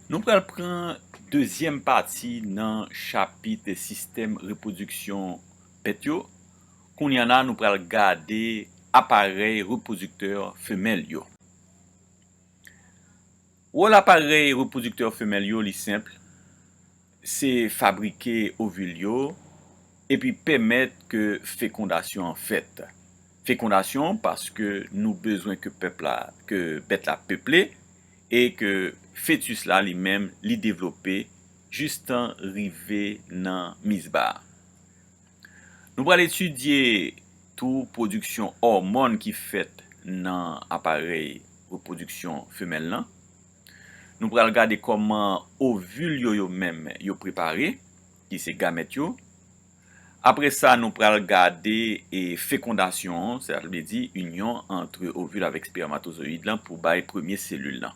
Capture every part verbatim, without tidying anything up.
Nou pral pran dezyèm pati nan chapit sistèm repwodiksyon bèt yo. Kounye a la, nou pral gade aparèy repwodiktè femèl yo. Wòl aparèy repwodiktè femèl yo, li senp. Se fabrike ovil yo epi pèmèt ke fekondasyon an fèt. Fekondasyon paske nou bezwen ke pèp la, ke bèt la peple e ke fetis la li menm li devlope jistan rive nan mizba. Nou pral etidye tou pwodiksyon òmòn ki fèt nan aparèy repwodiksyon femèl lan. Nou pral gade kòman ovil yo, yo menm, yo prepare, ki se gamèt yo. Apre sa, nou pral gade, e, fekondasyon an, sa vle di inyon ant ovil avèk espèmatozoyid lan pou bay premye selil lan.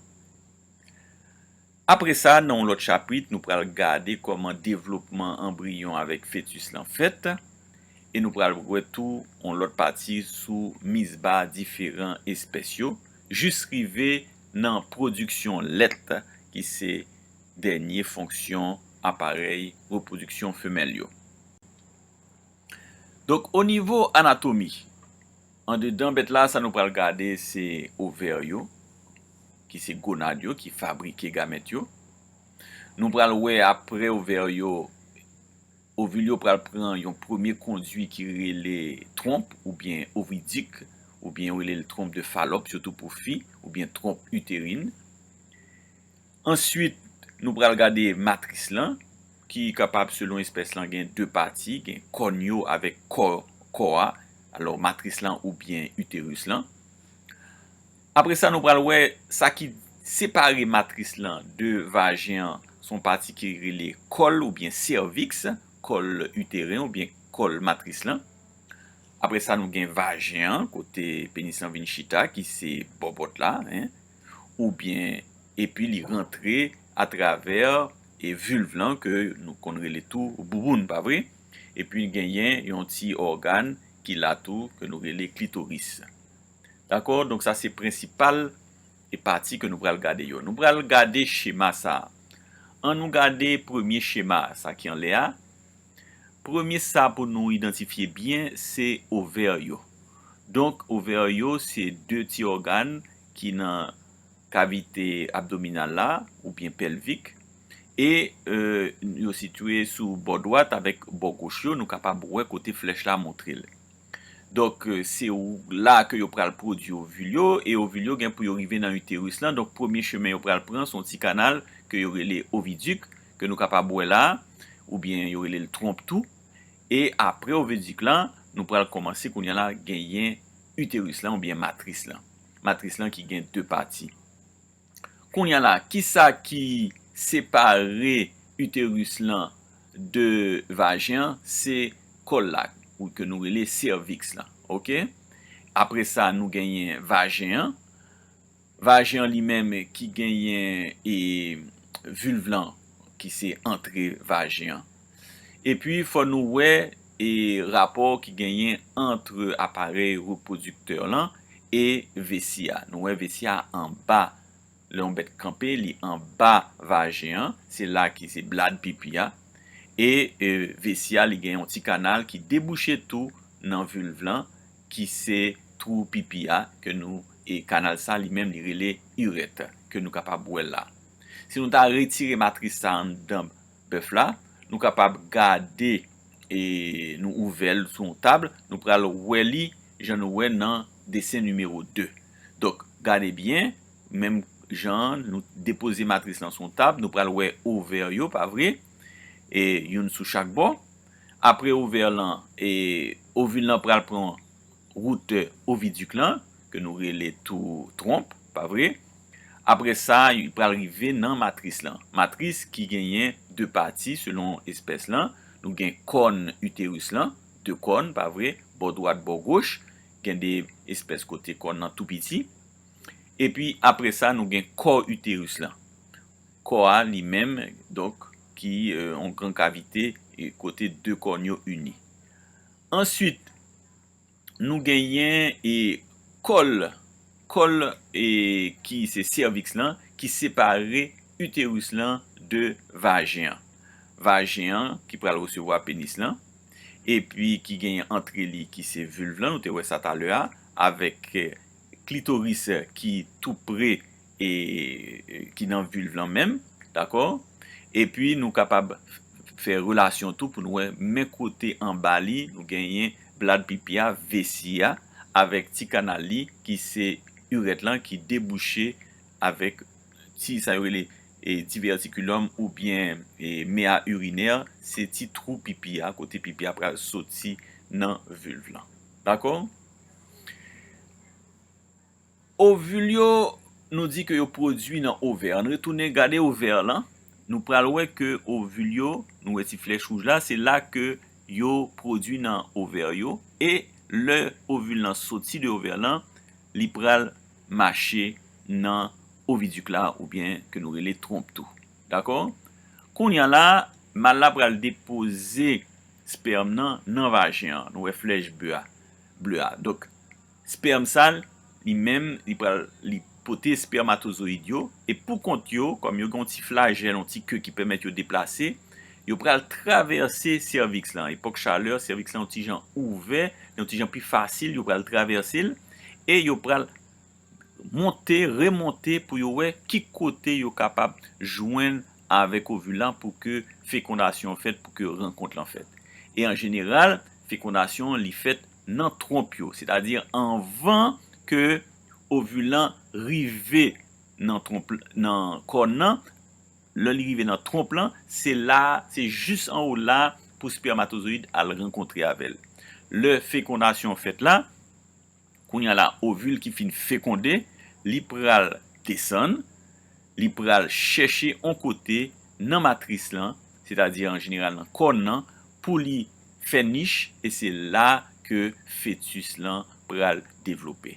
Apre sa, nan yon lòt chapit, nou pral gade kòman devlopman anbriyon avèk fetis lan fèt, e nou pral wè tou yon lòt pati sou mizba diferan espès yo, jis rive nan pwodiksyon lèt, ki se dènye fonksyon aparèy repwodiksyon femèl yo. Donk, o nivo anatomi, andedan bèt la, sa nou pral gade se ovè yo, ki se gonad yo, ki fabrike gamèt yo. Nou pral wè apre ovè yo, ovil yo pral pran yon premye kondui ki rele twonp oubyen ovidik, oubyen yo rele l twonp de Falòp, sitou pou fi, oubyen twonp iterin. Answit, nou pral gade matris lan, ki kapab, selon espès lan, gen de pati, gen kòn yo avèk kò, kò a, alò matris lan oubyen iteris lan. Apre sa, nou pral wè sa ki separe matris lan de vajen an, se yon pati ki rele kòl oubyen sèviks, kòl iteren oubyen kòl matris lan. Apre sa, nou gen vajen an, kote penis lan vin chita, ki se bòbòt la, en, oubyen, epi li rantre atravè, e, vilv lan, ke nou konn rele tou bouboun, pa vre? Epi genyen yon ti ògàn ki la tou, ke nou rele klitoris. Dakò? Donk, sa se prensipal e pati ke nou pral gade yo. Nou pral gade chema sa a. Ann nou gade premye chema sa ki anlè a. Premye sa pou nou idantifye byen, se ovè yo. Donk, ovè yo se de ti ògàn ki nan kavite abdominal la, oubyen pèlvik, e, e, yo sitiye sou bò dwat avèk bò goch yo, nou kapab wè kote flèch la montre l. Donk, e, se ou, la ke yo pral pwodui ovil yo, e ovil yo gen pou yo rive nan iteris lan. Donk, premye chemen yo pral pran, se yon ti kanal ke yo rele ovidik, ke nou kapab wè la, oubyen yo rele l twonp tou. E apre ovidik lan, nou pral kòmanse kounye a la genyen iteris lan oubyen matris lan. Matris lan ki gen de pati. Kounye a la, kisa ki separe iteris lan de vajen an? Se kòl la, ou ke nou rele sèviks lan, oke? Apre sa, nou genyen vajen an. Vajen an li menm ki genyen, e, vilv lan, ki se antre vajen an. Epi, fò nou wè, e, rapò ki genyen ant aparèy repwodiktè lan e vesi a. Nou wè vesi a anba. Lè yon bèt kanpe, li anba vajen an, se la ki se blad pipi a. E, e, vesi a, li gen yon ti kanal ki debouche tou nan vilv lan, ki se twou pipi a, ke nou, e kanal sa, li menm, li rele irèt, ke nou kapab wè la. Si nou ta retire matris sa anndan bèf la, nou kapab gade, e nou ouvè l sou yon tab, nou pral wè li jan nou wè nan desen nimewo de. Donk, gade byen, menm jan nou depoze matris lan sou yon tab, nou pral wè ovè yo, pa vre? E youn sou chak bò. Apre ovè lan, e ovil lan pral pran woutè ovidik lan, ke nou rele tou twonp, pa vre? Apre sa, li pral rive nan matris lan. Matris ki genyen de pati selon espès lan. Nou gen kòn iteris lan, de kòn, pa vre? Bò dwat, bò goch. Gen de espès kote kòn nan tou piti. Epi apre sa, nou gen kò iteris lan. Kò a li menm, donk, ki, e, yon gran kavite, e, kote de kòn yo ini. Answit, nou genyen, e, kòl, kòl, e, ki se sèviks lan, ki separe iteris lan de vajen an. Vajen an ki pral resevwa penis lan, epi ki genyen antre li ki se vilv lan, nou te wè sa talè a, avèk, eh, klitoris ki tou pre e ki nan vilv lan menm, dakò? Epi nou kapab fè relasyon tou pou nou wè men kote anba li, nou genyen blad pipi a, vesi a, avèk ti kanal li ki se irèt lan ki debouche avèk ti, sa yo rele, e, divertikilòm oubyen, e, mea irinè, se ti twou pipi a, kote pipi a pral soti nan vilv lan. Dakò? Ovil yo, nou di ke yo pwodui nan ovè. Ann retounen gade ovè lan. Nou pral wè ke ovil yo, nou wè ti flèch wouj la, se la ke yo pwodui nan ovè yo. E lè ovil lan soti de ovè lan, li pral mache nan ovidik la oubyen ke nou rele twonp tou. Dakò? Kounye a la, mal la pral depoze spèm nan nan vajen an. Nou wè flèch ble a. Ble a. Donk, spèm sa, li menm, li pral, li pote espèmatozoyid yo, e pou kont yo, kòm yo gen yon ti flajèl, yon ti ke ki pèmèt yo deplase, yo pral travèse sèviks lan. Epòk chalè, sèviks lan yon ti jan ouvè, yon ti jan pi fasil, yo pral travèse l, e yo pral monte, remonte pou yo wè ki kote yo kapab jwenn avèk ovil lan pou ke fekondasyon fèt, pou ke rankont lan fèt. E an jeneral, fekondasyon li fèt nan twonp yo, sètadi anvan ke ovil lan rive nan twonp, nan kòn nan, lè li rive nan twonp lan, se la, se jis anwo la pou spèmatozoyid al rankontre avè l. Lè fekondasyon fèt la, kounye a la, ovil ki fin fekonde, li pral desann, li pral chèche yon kote nan matris lan, sètadi an jeneral nan kòn nan, pou li fè nich, e se la ke fetis lan pral devlope.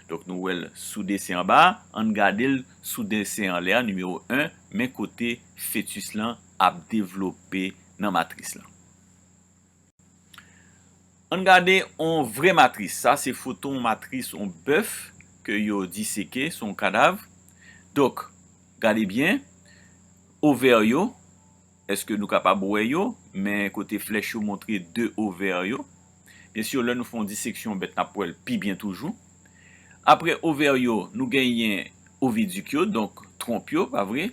Donk, nou wè l sou desen anba a, ann gade l sou desen anlè a, nimewo en, men kote fetis lan ap devlope nan matris lan. Ann gade yon vrè matris. Sa se foto yon matris yon bèf ke yo diseke, se yon kadav. Donk, gade byen, ovè yo, èske nou kapab wè yo? Men kote flèch yo montre de ovè yo. Byen si, lè nou fè yon diseksyon bèt, n ap wè l pi byen toujou. Apre ovè yo, nou genyen ovidik yo, donk twonp yo, pa vre?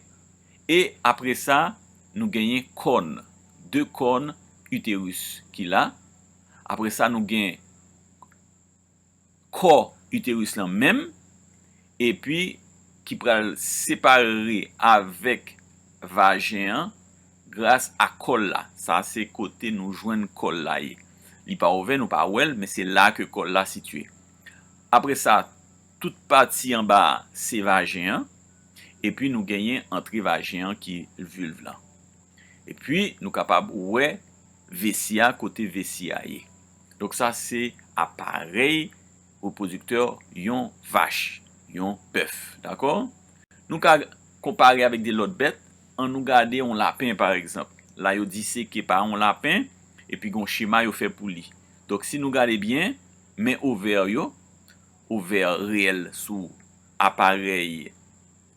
E apre sa, nou genyen kòn, de kòn iteris ki la. Apre sa, nou gen kò iteris lan menm, epi ki pral separe avèk vajen an gras a kòl la. Sa se kote nou jwenn kòl la ye. Li pa ouvè, nou pa wè l, men se la ke kòl la sitiye. Apre sa, tout pati anba a se vajen an, epi nou genyen antre vajen an ki vilv lan. Epi nou kapab wè vesi a, kote vesi a ye. Donk sa se aparèy repwodiktè yon vach, yon bèf, dakò? Nou ka konpare avèk de lòt bèt, ann nou gade yon lapen pa egzanp. La yo diseke pa yon lapen, epi gen yon chema yo fè pou li. Donk si nou gade byen, men ovè yo, ovè reyèl sou aparèy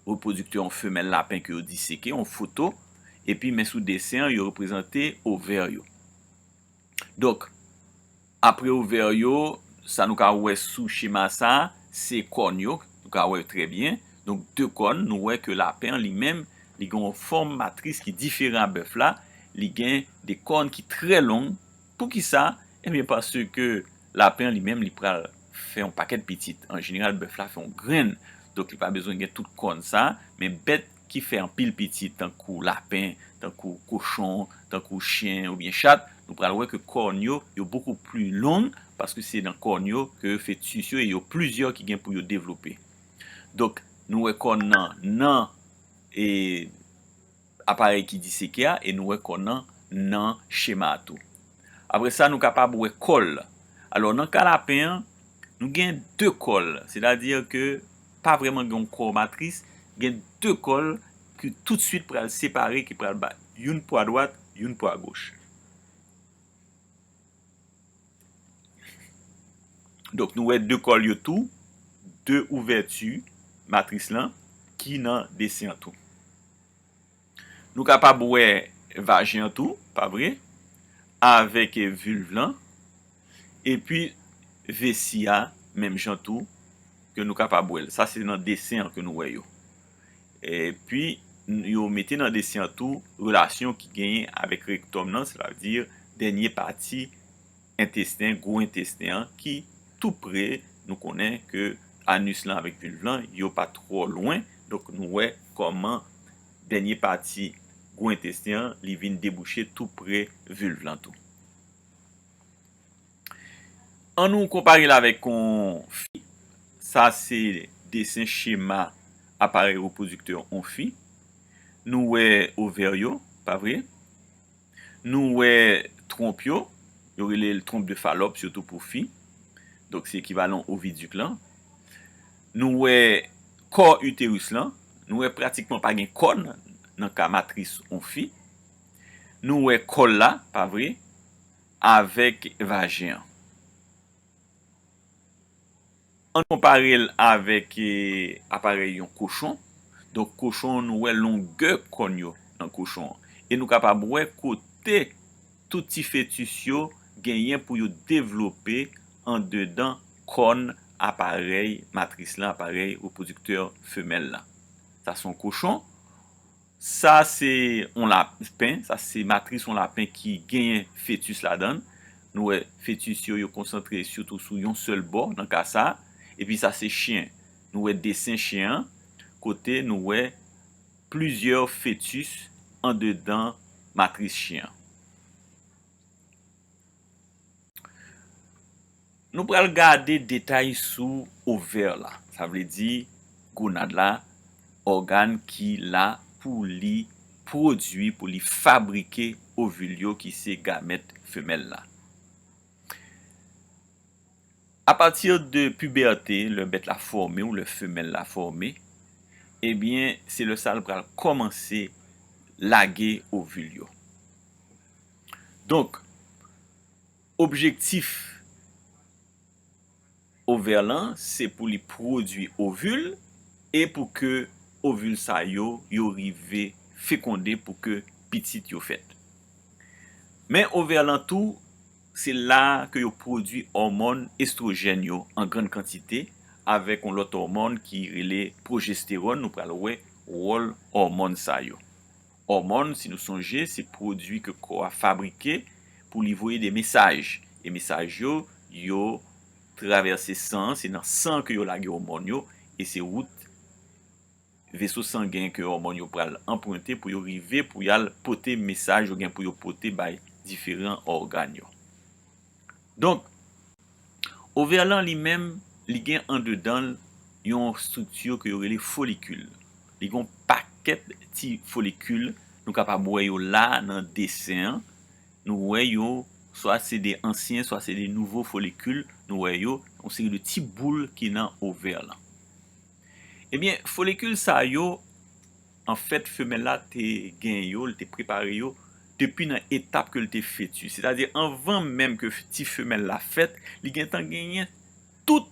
repwodiktè yon femèl lapen ke yo diseke, yon foto, epi men sou desen an, yo reprezante ovè yo. Donk, apre ovè yo, sa nou ka wè sou chema sa, se kòn yo, nou ka wè yo trè byen. Donk, de kòn, nou wè ke lapen an li menm, li gen yon fòm matris ki diferan a bèf la, li gen de kòn ki trè long. Poukisa? Ebyen, paske lapen an li menm, li pral fè yon pakèt pitit. An jeneral, bèf la fè yon grenn. Donk, li pa bezwen gen tout kòn sa, men bèt ki fè anpil pitit, tankou lapen, tankou kochon, tankou chen oubyen chat, nou pral wè ke kòn yo, yo bokou pli long, paske se nan kòn yo ke fetis yo, e yo plizyè ki gen pou yo devlope. Donk, nou wè kòn nan, nan, e, aparèy ki diseke a, e nou wè kòn nan, nan chema a tou. Apre sa, nou kapab wè kòl. Alò, nan ka lapen an, nou gen de kòl, sètadi ke pa vrèman gen yon kò matris, gen de kòl ki toutswit pral separe, ki pral bay youn pou adwat, youn pou agoch. Donk, nou wè de kòl yo tou, de ouvèti matris lan ki nan desen an tou. Nou kapab wè vajen an tou, pa vre? Avèk vilv lan. Epi vesi a, menm jan tou, ke nou kapab wè l. Sa se nan desen an ke nou wè yo. Epi, yo mete nan desen an tou relasyon ki genyen avèk rektòm nan, sètadi dènye pati entesten, gwo entesten an, ki tou pre. Nou konnen ke anis lan avèk vilv lan, yo pa twò lwen. Donk, nou wè kòman dènye pati gwo entesten an, li vin debouche tou pre vilv lan tou. An nou konpare l avèk yon fi. Sa se desen chema aparèy repwodiktè yon fi. Nou wè ovè yo, pa vre? Nou wè twonp yo, yo rele l twonp de Falòp, sitou pou fi. Donk, se ekivalan ovidik lan. Nou wè kò iteris lan, nou wè pratikman pa gen kòn nan ka matris yon fi. Nou wè kòl la, pa vre, avèk vajen an. An konpare l avèk, e, aparèy yon kochon. Donk, kochon, nou wè longè kòn yo nan kochon an. E nou kapab wè kote tout ti fetis yo genyen pou yo devlope andedan kòn aparèy matris lan, aparèy repwodiktè femèl la. Sa se yon kochon. Sa se yon lapen, sa se matris yon lapen ki genyen fetis ladan l. Nou wè fetis yo, yo konsantre sitou sou yon sèl bò nan ka sa a. Epi sa se chen. Nou wè desen chen an, kote nou wè plizyè fetis andedan matris chen an. Nou pral gade detay sou ovè la. Sa vle di gonad la, ògàn ki la pou li pwodui, pou li fabrike ovil yo ki se gamèt femèl la. Apati de pibète, lè bèt la fòme ou lè femèl la fòme, ebyen, se lè sa l pral kòmanse lage ovil yo. Donk, objektif ovè lan, se pou li pwodui ovil e pou ke ovil sa yo, yo rive fekonde pou ke pitit yo fèt. Men ovè lan tou, se la ke yo pwodui òmòn estwojèn yo an grann kantite, avèk yon lòt òmòn ki rele pwojestewòn. Nou pral wè wòl òmòn sa yo. Òmòn, si nou sonje, se pwodui ke kò a fabrike pou li voye de mesaj. E mesaj yo, yo travèse san an, se nan san an ke yo lage òmòn yo, e se wout veso sangen ke òmòn yo pral anprente pou yo rive pou y al pote mesaj yo gen pou yo pote bay diferan ògàn yo. Donk, ovè lan li menm, li gen andedan l yon estrikti ke yo rele folikil. Li gen yon pakèt ti folikil, nou kapab wè yo la nan desen an. Nou wè yo, swa se de ansyen, swa se de nouvo folikil, nou wè yo, yon seri de ti boul ki nan ovè lan. Ebyen, folikil sa yo, anfèt, femèl la te gen yo, li te prepare yo depi nan etap ke li te fetis. Sètadi, anvan menm ke ti femèl la fèt, li gentan genyen tout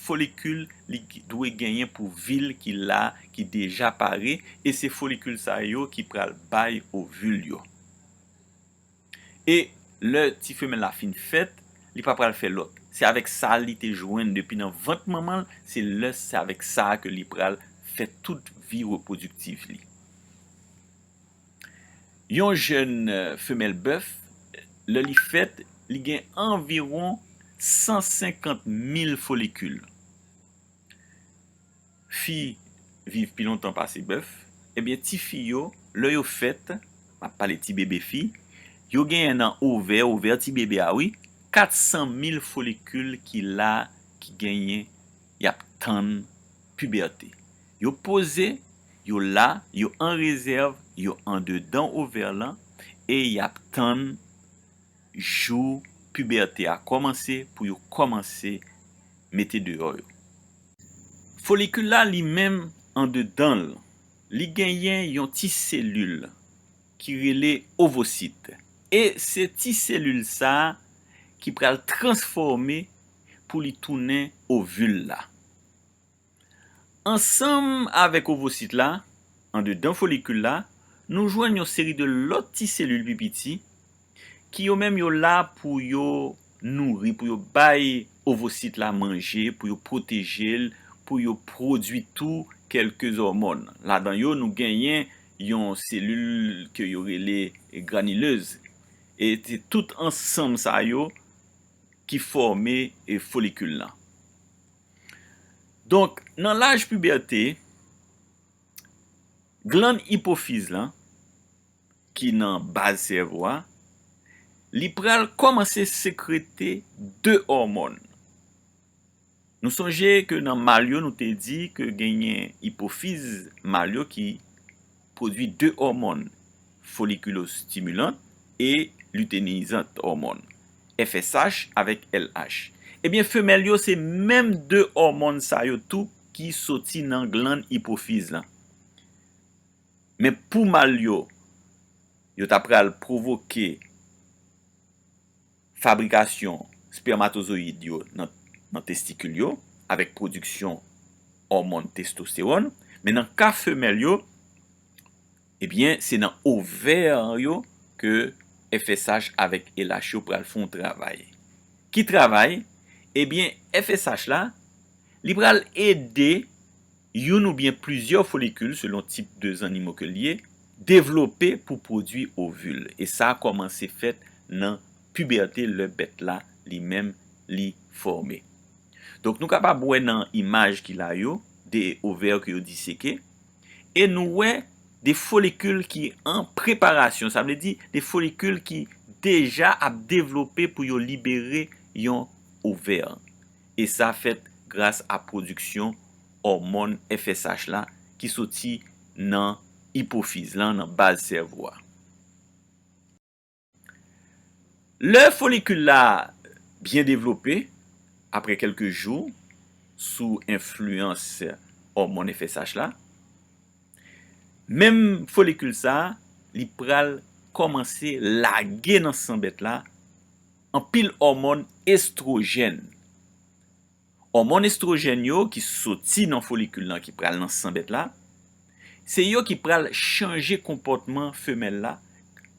folikil li dwe genyen pou vil ki la, ki deja pare, e se folikil sa yo ki pral bay ovil yo. E lè ti femèl la fin fèt, li pa pral fè lòt. Se avèk sa li te jwenn depi nan vant manman l, se lè, se avèk sa ke li pral fè tout vi repwodiktif li. Yon jèn, e, femèl bèf, lè li fèt, li gen anviwon san senkant mil folikil. Fi viv pi lontan pase bèf. Ebyen, tifi yo, lè yo fèt, m ap pale ti bebe fi, yo genyen nan ovè, ovè ti bebe a wi, kat san mil folikil ki la, ki genyen, y ap tann pibète. Yo poze, yo la, yo an rezèv, yo andedan ovè lan, e y ap tann jou pibète a kòmanse pou yo kòmanse mete deyò yo. Folikil la li menm andedan l, li genyen yon ti selil ki rele ovosit. E se ti selil sa a ki pral transfòme pou li tounen ovil la. Ansanm avèk ovosit la, andedan folikil la, Nou jwenn yon seri de lòt ti selil pi piti ki yo menm yo la pou yo nouri, pou yo bay ovosit la manje, pou yo pwoteje l, pou yo pwodui tou kèlke òmòn. Ladan yo, nou genyen yon selil ke yo rele granilez. E se tout ansanm sa yo ki fòme, e, folikil lan. Donk, nan laj pibète, glann ipofiz lan, ki nan baz sèvo a, li pral kòmanse sekrete de òmòn. Nou sonje ke nan mal yo, nou te di ke genyen ipofiz mal yo ki pwodui de òmòn, folikilostimilan e liteinizan òmòn, F S H avèk L H. Ebyen, femèl yo se menm de òmòn sa yo tou ki soti nan glann ipofiz lan. Men pou mal yo, yo ta pral pwovoke fabrikasyon espèmatozoyid yo nan, nan testikil yo, avèk pwodiksyon òmòn testostewòn. Men nan ka femèl yo, ebyen, se nan ovè yo ke F S H avèk L H yo pral fè yon travay. Ki travay? Ebyen, F S H la, li pral ede youn oubyen plizyè folikil, selon tip de zannimo ke l ye, devlope pou pwodui ovil. E sa kòmanse fèt nan pibète, lè bèt la, li menm, li fòme. Donk, nou kapab wè nan imaj ki la yo, de ovè ke yo diseke, e nou wè de folikil ki an preparasyon, sa vle di de folikil ki deja ap devlope pou yo libere yon ovè. E sa fèt gras a pwodiksyon òmòn F S H la ki soti nan ipofiz lan, nan baz sèvo a. Lè folikil la byen devlope, apre kèlke jou, sou enfliyans òmòn F S H la, menm folikil sa a, li pral kòmanse lage nan san bèt la anpil òmòn estwojèn. Òmòn estwojèn yo ki soti nan folikil lan, ki pral nan san bèt la, se yo ki pral chanje konpòtman femèl la.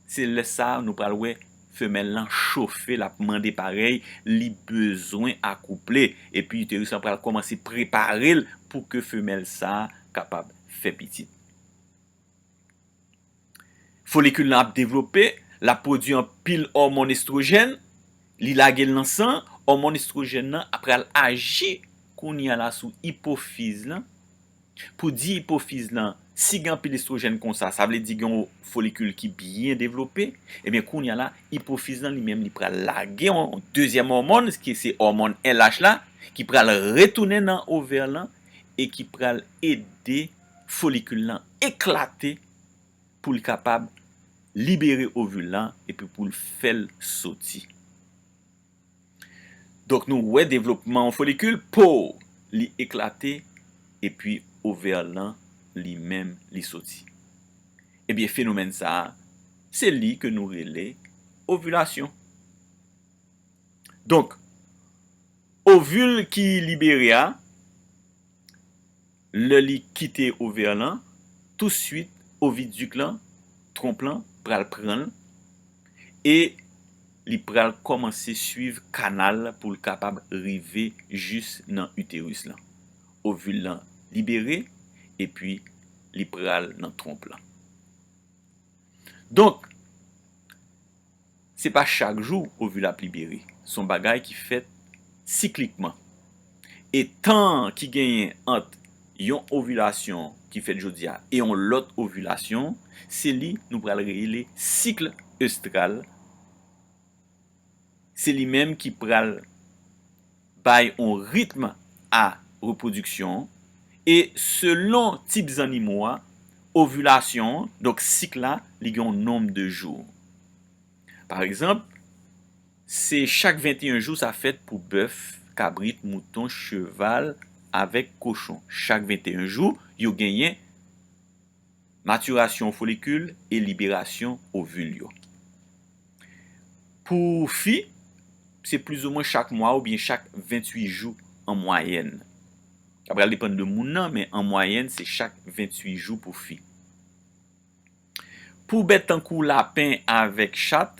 Se lè sa a nou pral wè femèl lan chofe, l ap mande parèy, li bezwen akouple. Epi iteris lan pral kòmanse prepare l pou ke femèl sa a kapab fè pitit. Folikil lan ap devlope, l ap pwodui anpil òmòn estwojèn, li lage l nan san, òmòn estwojèn lan ap pral aji kounye a la sou ipofiz lan. Pou di ipofiz lan, si gen anpil estwojèn konsa, sa vle di gen yon folikil ki byen devlope, ebyen kounye a la, ipofiz lan li menm li pral lage yon, yon dezyèm òmòn, ki se òmòn L H la, ki pral retounen nan ovè lan e ki pral ede folikil lan eklate pou l kapab libere ovil lan epi pou l fè l soti. Donk, nou wè devlopman yon folikil, po li eklate, epi ovè lan li menm li soti. Ebyen, fenomèn sa a, se li ke nou rele ovilasyon. Donk, ovil ki libere a, lè li kite ovè lan, touswit ovidik lan, twonp lan, pral pran l e li pral kòmanse swiv kanal pou l kapab rive jis nan iteris lan. Ovil lan libere, epi li pral nan twonp lan. Donk, se pa chak jou ovil ap libere. Se yon bagay ki fèt siklikman. E tan ki genyen ant yon ovilasyon ki fèt jodi a e yon lòt ovilasyon, se li nou pral rele sik estral. Se li menm ki pral bay yon ritm a repwodiksyon an. E selon tip zannimo a, ovilasyon an, donk sik la, li gen yon nonb de jou. Pa egzanp, se chak venteyen jou sa fèt pou bèf, kabrit, mouton, cheval avèk kochon. Chak venteyen jou, yo genyen matirasyon folikil e liberasyon ovil yo. Pou fi, se plizoumwen chak mwa oubyen chak venntuit jou an mwayèn. Sa pral depann de moun nan, men an mwayèn, se chak venntuit jou pou fi. Pou bèt tankou lapen avèk chat,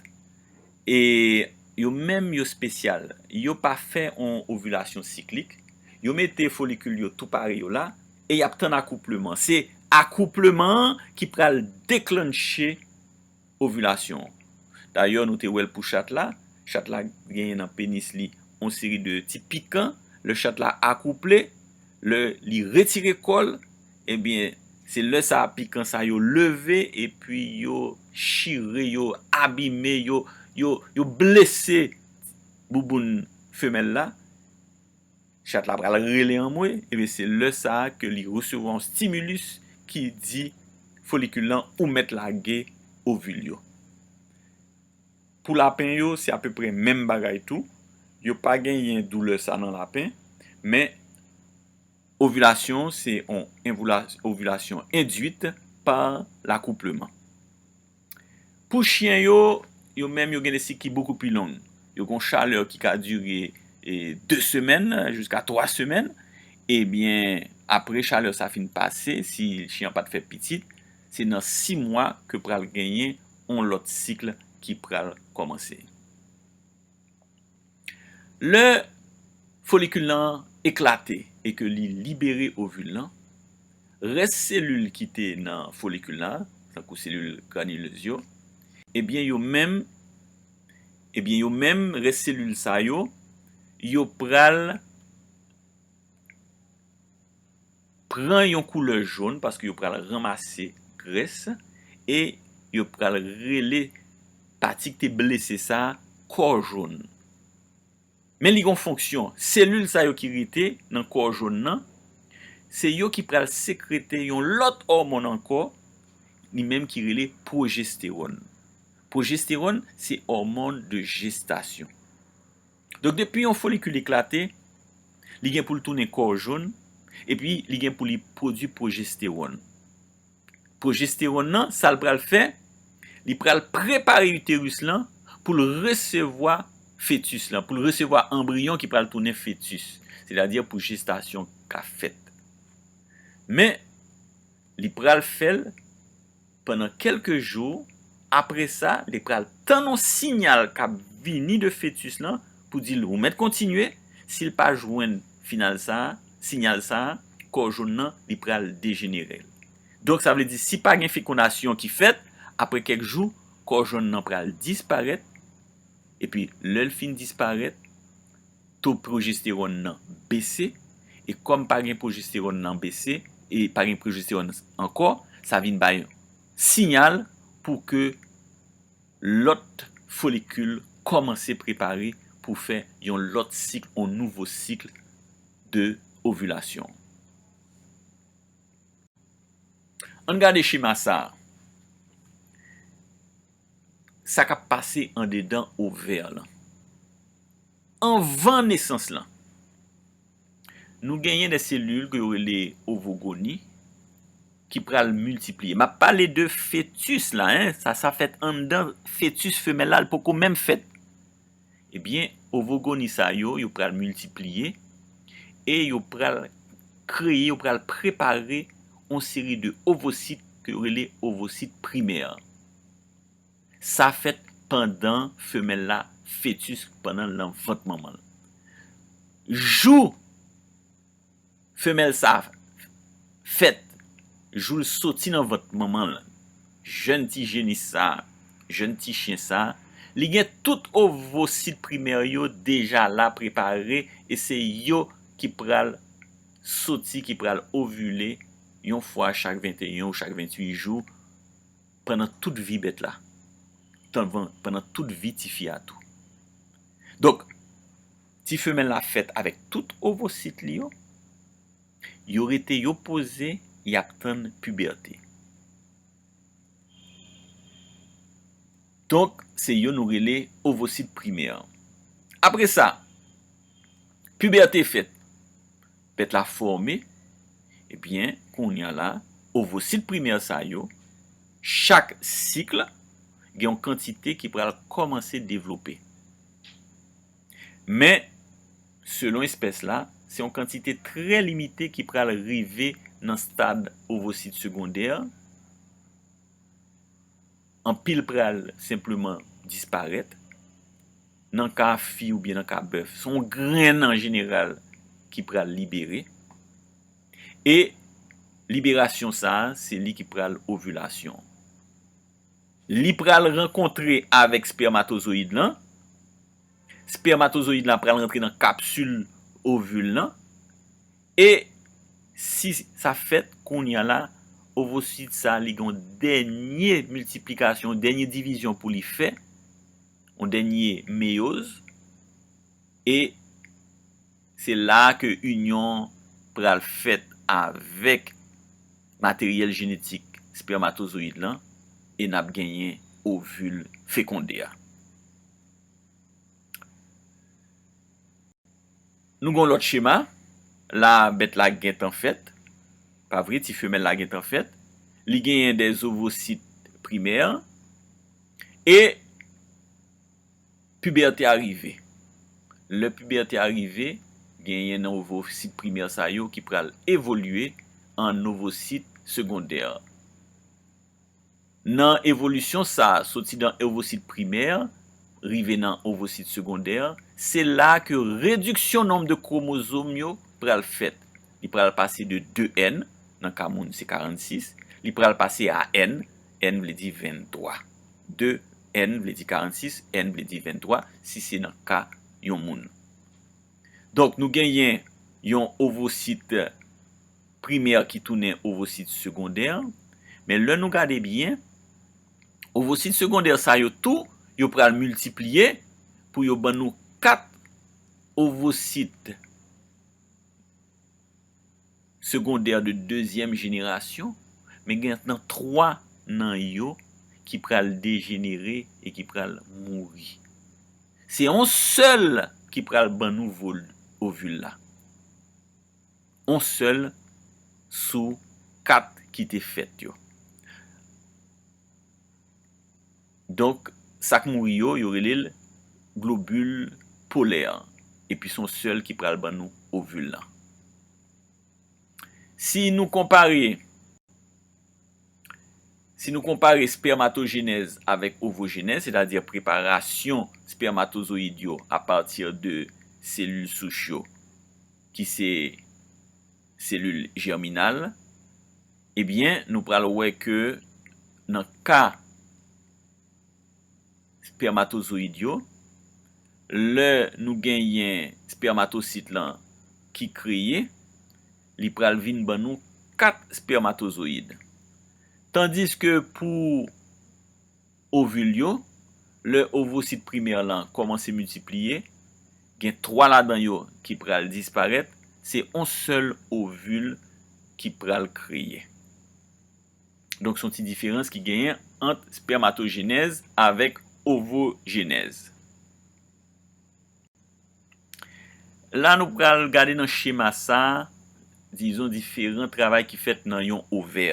e yo menm yo espesyal. Yo pa fè yon ovilasyon siklik. Yo mete folikil yo tou pare yo la, e y ap tann akoupleman. Se akoupleman an ki pral deklanche ovilasyon an. Dayè, nou te wè l pou chat la. Chat la genyen nan penis li yon seri de ti pikan. Lè chat la akouple, lè li retire kò l, ebyen, se lè sa a pikan sa yo leve, epi yo chire, yo abime, yo, yo, yo blese bouboun femèl la. Chat la pral rele anmwe, ebyen, se lè sa a ke li resevwa yon stimulus ki di folikil lan ou mèt lage ovil yo. Pou lapen yo, se apeprè menm bagay tou. Yo pa genyen doulè sa nan lapen, men ovilasyon se yon envoula-, ovilasyon endwit pa lakoupleman. Pou chen yo, yo menm yo gen de sik ki bokou pi long. Yo gen yon chalè ki ka dire, e, de semèn jiska twa semèn. Ebyen, apre chalè sa fin pase, si chen an pa t fè pitit, se nan sis mwa ke pral genyen yon lòt sik ki pral kòmanse. Lè folikil lan eklate e ke li libere ovil lan, rès selil ki te nan folikil la, tankou selil granilez yo, ebyen yo menm, ebyen yo menm, rès selil sa yo, yo pral pran yon koulè jòn paske yo pral ranmase grès e yo pral rele pati ki te blese sa a kò jòn. Men li gen yon fonksyon. Selil sa yo ki rete nan kò jòn nan, se yo ki pral sekrete yon lòt òmòn ankò, li menm ki rele pwojestewòn. Pwojestewòn se òmòn de jestasyon. Donk, depi yon folikil eklate, li gen pou l tounen kò jòn, epi li gen pou li pwodui pwojestewòn. Pwojestewòn nan, sa l pral fè, li pral prepare iteris lan pou l resevwa fetis lan, pou l resevwa anbriyon ki pral tounen fetis, sètadi pou jestasyon ka fèt. Men, li pral fè l pandan kèlke jou. Apre sa, li pral tann yon siyal k ap vini de fetis lan pou di l ou mèt kontinye. Si l pa jwenn final sa a, siyal sa a, kò jòn nan, li pral dejenere. Donk, sa vle di, si pa gen fekondasyon ki fèt, apre kèk jou, kò jòn nan pral disparèt. Epi, lè l fin disparèt, to pwojestewòn nan bese, e kòm pa gen pwojestewòn nan bese, e pa gen pwojestewòn ankò, sa vin bay siyal pou ke lòt folikil kòmanse prepare pou fè yon lòt sik, yon nouvo sik de ovilasyon. Ann gade chema sa a. Sa k ap pase andedan ovè lan. Anvan nesans lan, nou genyen de selil ke yo rele ovogoni ki pral miltipliye. M ap pale de fetis la, en, sa, sa fèt anndan fetis femèl la, l poko menm fèt. Ebyen, ovogoni sa yo, yo pral miltipliye e yo pral kreye, yo pral prepare yon seri de ovosit ke yo rele ovosit primè. Sa fèt pandan femèl la fetis, pandan l nan vant manman l. Jou femèl sa fèt, jou l soti nan vant manman l, jèn ti jenis sa, jèn ti chen sa, li gen tout ovosit primè yo deja la prepare, e se yo ki pral soti, ki pral ovile yon fwa chak venteyen ou chak venntuit jou, pandan tout vi bèt la, pandan tout vi tifi a tou. Donk, ti femèl la fèt avèk tout ovosit li yo, yo rete, yo poze, y ap tann pibète. Donk, se yo nou rele ovosit primè. Apre sa, pibète fèt, bèt la fòme, ebyen, kounye a la, ovosit primè sa yo, chak sik gen yon kantite ki pral kòmanse devlope. Men, selon espès la, se yon kantite trè limite ki pral rive nan stad ovosit segondè, Anpil pral senpleman disparèt. Nan ka fi oubyen nan ka bèf, se yon grenn an jeneral ki pral libere. E liberasyon sa a, se li ki pral ovilasyon. Li pral rankontre avèk spèmatozoyid lan. Spèmatozoyid la pral rantre nan kapsil ovil lan. E si sa fèt, kounye a la, ovosit sa, li gen yon dènye miltiplikasyon, yon dènye divizyon pou li fè, yon dènye meyoz. E se la ke inyon pral fèt avèk materyèl jenetik spèmatozoyid lan, e n ap genyen ovil fekondè a. Nou gen yon lòt chema. La, bèt la gentan fèt. Pa vre, ti femèl la gentan fèt. Li genyen de ovosit primè. E pibète a rive. Lè pibète a rive, genyen nan ovosit primè sa yo ki pral evolye an ovosit segondè. Nan evolisyon sa a, soti nan ovosit primè, rive nan ovosit segondè, se la ke rediksyon nonb de kwomozòm yo pral fèt. Li pral pase de de N, nan ka moun se karannsis, li pral pase a N, N vle di venntwa. De N vle di karannsis, N vle di venntwa, si se nan ka yon moun. Donk, nou genyen yon ovosit primè ki tounen ovosit segondè. Men lè nou gade byen, ovosit segondè sa yo tou, yo pral miltipliye pou yo ban nou kat ovosit segondè de dezyèm jenerasyon, men gen nan twa nan yo ki pral dejenere e ki pral mouri. Se yon sèl ki pral ban nou vol-, ovil la. Yon sèl sou kat ki te fèt yo. Donk, sa k mouri yo, yo rele l globil polè. Epi se yon sèl ki pral ban nou ovil lan. Si nou konpare, si nou konpare spèmatojenèz avèk ovojenèz, sètadi preparasyon spèmatozoyid yo apati de selil souch yo, ki se selil jèminal, ebyen, nou pral wè ke nan ka spèmatozoyid yo, lè nou genyen spèmatosit lan ki kreye, li pral vin ban nou kat spèmatozoyid. Tandiske pou ovil yo, lè ovosit primè lan kòmanse miltipliye, gen twa ladan yo ki pral disparèt, se yon sèl ovil ki pral kreye. Donk, se yon ti diferans ki genyen ant spèmatojenèz avèk ovojenèz. La, nou pral gade nan chema sa, dizon, diferan travay ki fèt nan yon ovè.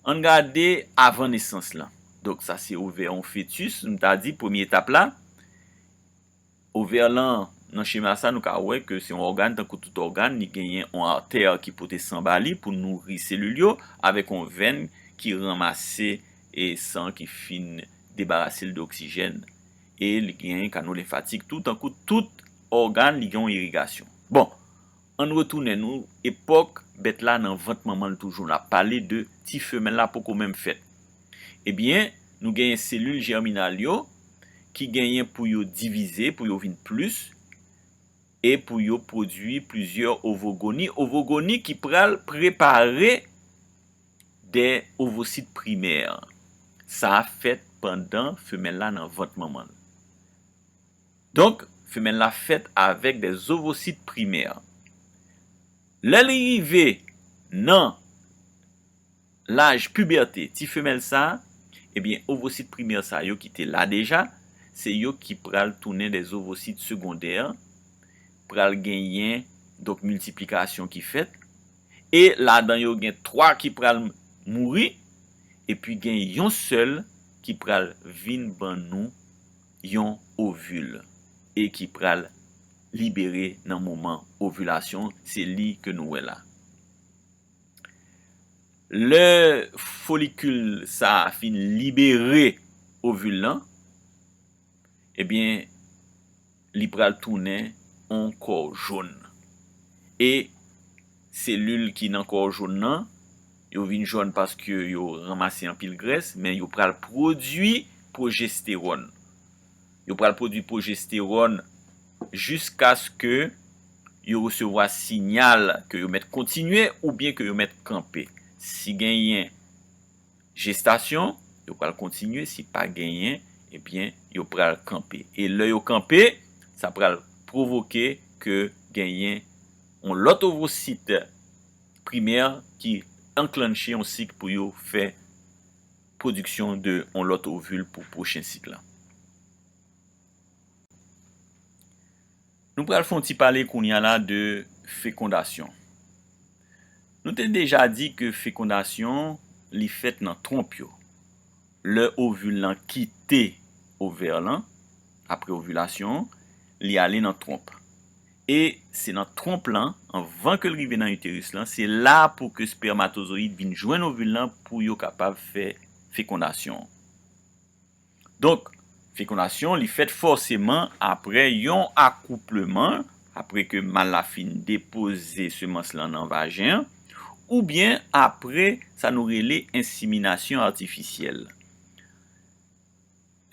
Ann gade avan nesans lan. Donk, sa se ovè yon fetis, nou ta di, premye etap la. Ovè lan, nan chema sa, nou ka wè ke se yon ògàn, tankou tout ògàn, li genyen yon artè ki pote san ba li pou nouri selil yo, avèk yon venn ki ranmase e san ki fin debarase l de oksijèn. E li genyen kano lenfatik tou, tankou tout ògàn, li gen yon irigasyon. Bon, ann retounen nou epòk bèt la nan vant manman l toujou, n ap pale de ti femèl la poko menm fèt. Ebyen, nou genyen selil jèminal yo ki genyen pou yo divize, pou yo vin plis, e pou yo pwodui plizyè ovogoni. Ovogoni ki pral prepare de ovosit primè. Sa a fèt pandan femèl la nan vant manman l. Donk, femèl la fèt avèk de ovosit primè. Lè li rive nan laj pibète, ti femèl sa, ebyen, ovosit primè sa yo ki te la deja, se yo ki pral tounen de ovosit segondè, pral genyen, donk, miltiplikasyon ki fèt, e ladan yo gen twa ki pral mouri, epi gen yon sèl ki pral vin ban nou yon ovil, e ki pral libere nan moman ovilasyon, se li ke nou wè la. Lè folikil sa a fin libere ovil lan, ebyen, li pral tounen on kò jòn. E selil ki nan kò jòn nan, yo vin jòn paske yo ranmase anpil grès, men yo pral pwodui pwojestewòn. Yo pral pwodui pwojestewòn jiskaske yo resevwa siyal ke yo mèt kontinye oubyen ke yo mèt kanpe. Si genyen jestasyon, yo pral kontinye. Si pa genyen, ebyen, yo pral kanpe. E lè yo kanpe, sa pral pwovoke ke genyen yon lòt ovosit primè ki anklanche yon sik pou yo fè pwodiksyon de yon lòt ovil pou pwochen sik lan. Nou pral fè yon ti pale kounye a la de fekondasyon. Nou te deja di ke fekondasyon, li fèt nan twonp yo. Lè ovil lan kite ovè lan, apre ovilasyon, li ale nan twonp. E se nan twonp lan, anvan ke l rive nan iteris lan, se la pou ke spèmatozoyid vin jwenn ovil lan pou yo kapab fè fekondasyon. Donk, fekondasyon, li fèt fòseman apre yon akoupleman, apre ke mal la fin depoze semans lan nan vajen an, oubyen apre sa nou rele enseminasyon atifisyèl.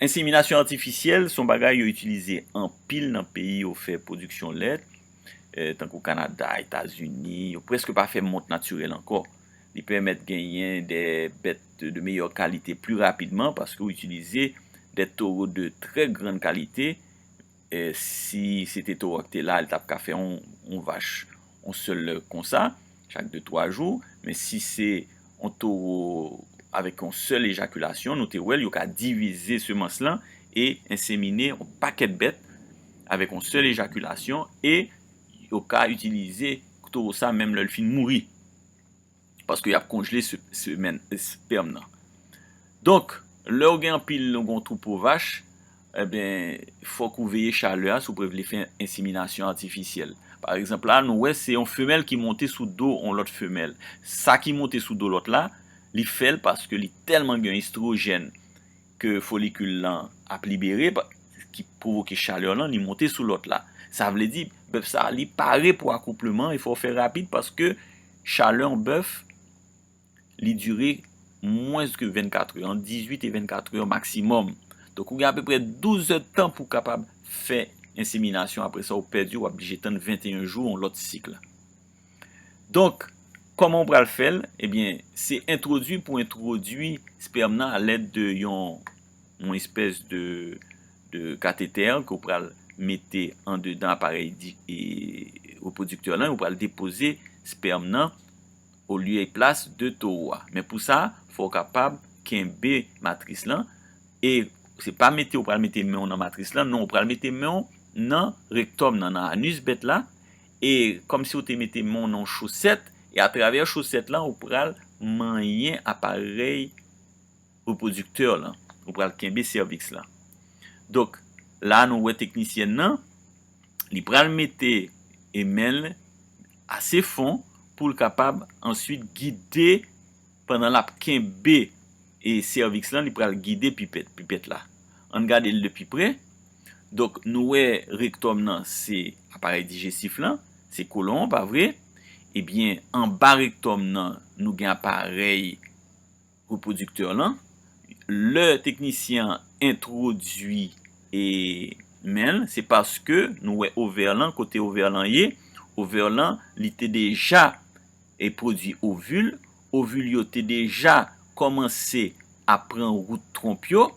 Enseminasyon atifisyèl se yon bagay yo itilize anpil nan peyi yo fè pwodiksyon lèt, eh, tankou Kanada, Etazini, yo prèske pa fè mont natirèl ankò. Li pèmèt genyen de bèt de meyè kalite pli rapidman paske w itilize de towo de trè grann kalite. Eh, si se te towo a k te la, li t ap ka fè yon, yon vach, yon sèl konsa, chak de twa jou. Men si se yon towo avèk yon sèl ejakilasyon, nou te wè l, yo ka divize semans lan e ensemine yon pakèt bèt avèk yon sèl ejakilasyon e yo ka itilize towo sa menm lè l fin mouri. Paske y ap konjle se-, semèn, espèm nan. Donk, lè w gen anpil, w gen yon twoupo vach, ebyen, fòk ou veye chalè a si w vle fè enseminasyon atifisyèl. Pa egzanp la, nou wè se yon femèl ki monte sou do yon lòt femèl. Sa ki monte sou do lòt la, li fè l paske li tèlman gen estwojèn ke folikil lan ap libere, pa-, ki pwovoke chalè lan, li monte sou lòt la. Sa vle di, bèf sa, li pare pou akoupleman, e fò w fè rapid paske chalè yon bèf, li dire mwens ke vennkat è, ant dizuit e vennkat è maksimòm. Donk, ou gen apeprè douz è tan pou w kapab fè enseminasyon. Apre sa, ou pèdi, w ap blije tann venteyen jou, yon lòt sik la. Donk, kòman w pral fè l? Ebyen, se entwodui pou entwodui spèm nan alèd de yon, yon espès de, de katetè ke w pral mete andedan aparèy di, e, repwodiktè lan, w pral depoze spèm nan olye e plas de towo a. Men pou sa, fò w kapab kenbe matris lan, e se pa mete, w pral mete men w nan matris lan, non, w pral mete men w nan rektòm nan, nan anis bèt la, e kòmsi w te mete men w nan yon chosèt, e atravè chosèt lan, ou pral manyen aparèy repwodiktè lan, ou pral kenbe sèviks lan. Donk, la nou wè teknisyèn nan, li pral mete men l ase fon pou l kapab answit gide, pandan l ap kenbe e sèviks lan, li pral gide pipèt, pipèt la. Ann gade l de pi pre. Donk, nou wè rektòm nan, se aparèy dijestif lan, se kolon an, pa vre? Ebyen, anba rektòm nan, nou gen aparèy repwodiktè lan. Lè teknisyen an entwodui e men l, se paske nou wè ovè lan, kote ovè lan ye, ovè lan, li te deja e pwodui ovil. Ovil yo te deja kòmanse ap pran wout twonp yo.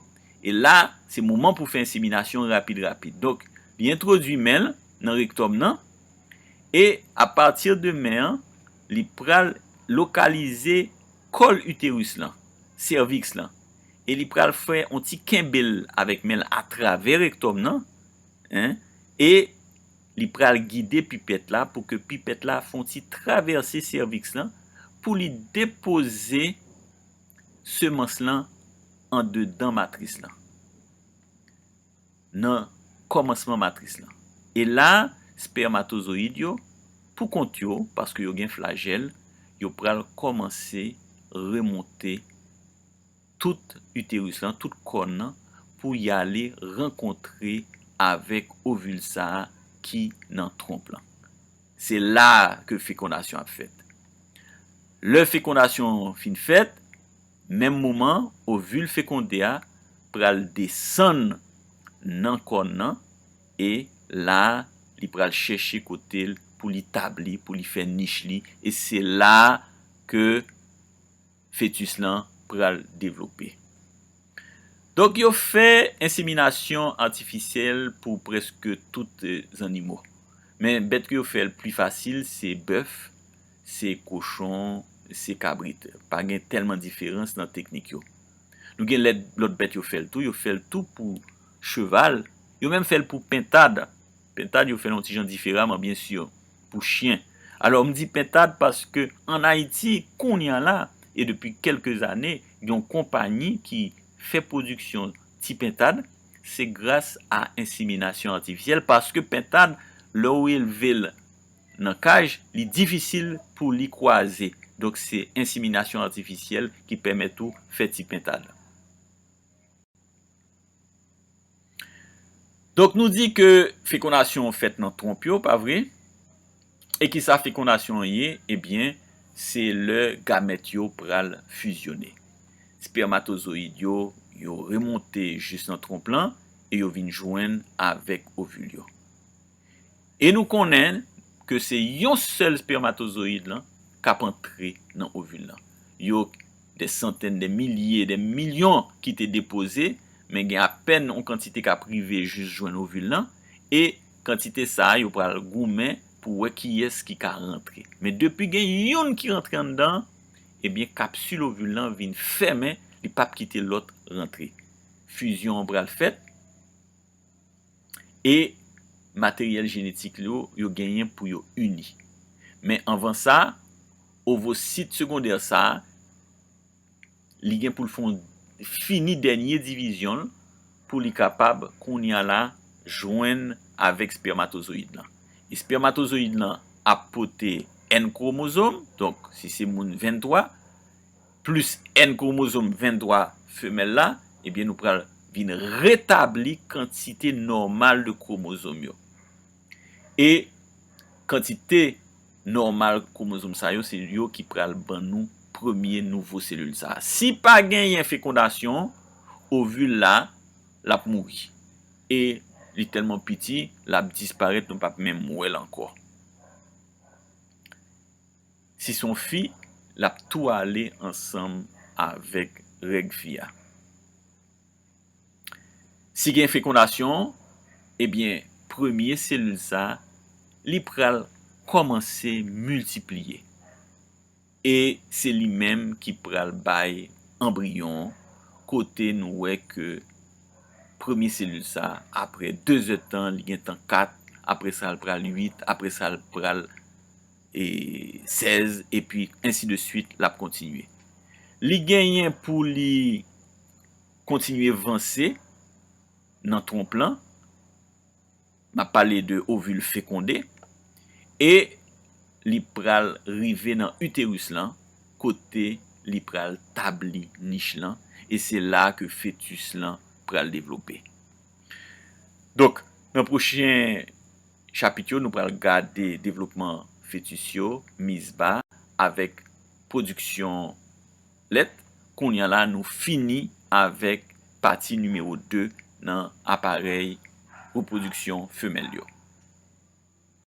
E la, se moman pou fè enseminasyon rapid, rapid. Donk, li entwodui men l nan rektòm nan. E apati de men an, li pral lokalize kòl iteris lan, sèviks lan. E li pral fè yon ti kenbe l avèk men l atravè rektòm nan. Hein? E li pral gide pipèt la pou ke pipèt la fè yon ti travèse sèviks lan pou li depoze semans lan andedan matris lan, nan kòmansman matris lan. E la, spèmatozoyid yo, pou kont yo, paske yo gen flajèl, yo pral kòmanse remonte tout iteris lan, tout kòn nan, pou y ale rankontre avèk ovil sa a ki nan twonp lan. Se la a ke fekondasyon ap fèt. Lè fekondasyon an fin fèt, menm moman, ovil fekonde a pral desann nan kòn nan, e la a, li pral chèche kote l pou li tabli, pou li fè nich li, e se la a ke fetis lan pral devlope. Donk, yo fè enseminasyon atifisyèl pou prèske tout, eh, zannimo. Men bèt ke yo fè l pli fasil, se bèf, se kochon, se kabrit. Pa gen tèlman diferans nan teknik yo. Nou gen lè, lòt bèt yo fè l tou, yo fè l tou pou cheval, yo menm fè l pou pentad. Pentad, yo fè l yon ti jan diferaman, byen si, pou chen. Alò, m di pentad paske ann Ayiti, kounye a la, e depi kèlke zane, gen yon konpayi ki fè pwodiksyon ti pentad, se gras a enseminasyon atifisyèl, paske pentad, lè w elve l nan kaj, li difisil pou li kwaze. Donk, se enseminasyon atifisyèl ki pèmèt ou fè ti pentad. Donk, nou di ke fekondasyon fèt nan twonp yo, pa vre? E kisa fekondasyon an ye? Ebyen, se lè gamèt yo pral fizyone. Espèmatozoyid yo, yo remonte jis nan twonp lan e yo vin jwenn avèk ovil yo. E nou konnen ke se yon sèl espèmatozoyid lan k ap antre nan ovil lan. Yo de santèn, de milye, de milyon ki te depoze, men gen apèn yon kantite k ap rive jis jwenn ovil lan, e kantite sa a, yo pral goumen pou wè kiyès ki ka rantre. Men depi gen youn ki rantre anndan, ebyen, kapsil ovil lan vin fèmen, li p ap kite lòt rantre. Fizyon an pral fèt, e materyèl jenetik yo, yo genyen pou yo ini. Men anvan sa, ovosit segondè sa a, li gen pou l fè yon, fini dènye divizyon l pou li kapab, kounye a la, jwenn avèk espèmatozoyid lan. Espèmatozoyid lan ap pote N kwomozòm, donk, si se moun venntwa, plis N kwomozòm venntwa femèl la, ebyen, nou pral vin retabli kantite nòmal de kwomozòm yo. E kantite nòmal kwomozòm sa yo, se yo ki pral ban nou premye nouvo selil sa a. Si pa genyen fekondasyon, ovil la, l ap mouri. E li tèlman piti, l ap disparèt, nou p ap menm wè l ankò. Si se yon fi, l ap tou ale ansanm avèk règ fi a. Si gen fekondasyon, ebyen, premye selil sa a, li pral kòmanse miltipliye. E se li menm ki pral bay anbriyon, kote nou wè ke premye selil sa a, apre de zèdtan, li gentan kat, apre sa, l pral uit, apre sa, l pral, e, sèz, epi ensi de swit, l ap kontinye. Li genyen pou li kontinye vanse nan twonp lan, m ap pale de ovil fekonde, e li pral rive nan iteris lan, kote li pral tabli nich lan, e se la ke fetis lan pral devlope. Donk, nan pwochen chapit yo, nou pral gade devlopman fetis yo, mizba, avèk pwodiksyon lèt. Kounye a la, nou fini avèk pati nimewo de nan aparèy repwodiksyon femèl yo.